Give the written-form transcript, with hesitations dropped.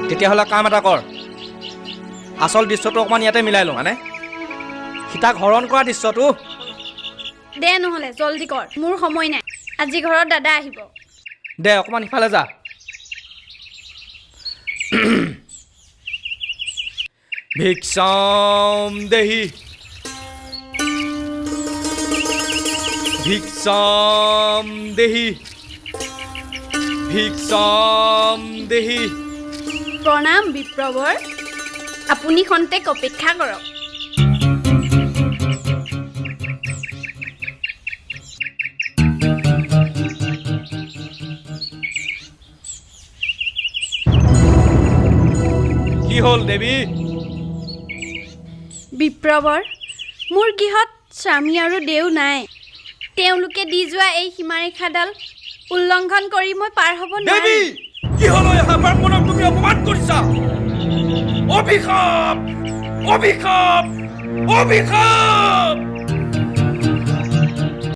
তেতিয়াহ'লে কাম এটা কৰ, আচল দৃশ্যটো অকণমান ইয়াতে মিলাই লওঁ। মানে? সীতাক হৰণ কৰা দৃশ্যটো। দে নহ'লে জলদি কৰ, মোৰ সময় নাই। আজি ঘৰত দাদা আহিব। দে অকণমান সিফালে যা। ভিক্ষাম দেহি, ভিক্ষাম দেহি, ভিক্ষাম দেহি। প্ৰণাম বিপ্ৰবৰ, আপুনি খন্তেক অপেক্ষা কৰক। কি হ'ল দেৱী? বিপ্ৰবৰ, মোৰ গৃহত স্বামী আৰু দেউ নাই। তেওঁলোকে দি যোৱা এই সীমাৰেখাডাল উল্লংঘন কৰি মই পাৰ হ'ব দেৱী, নোৱাৰিম। কিহলৈ অহা ব্ৰাহ্মণক তুমি অপমান কৰিছা? অভিশাপ, অভিশাপ, অভিশাপ!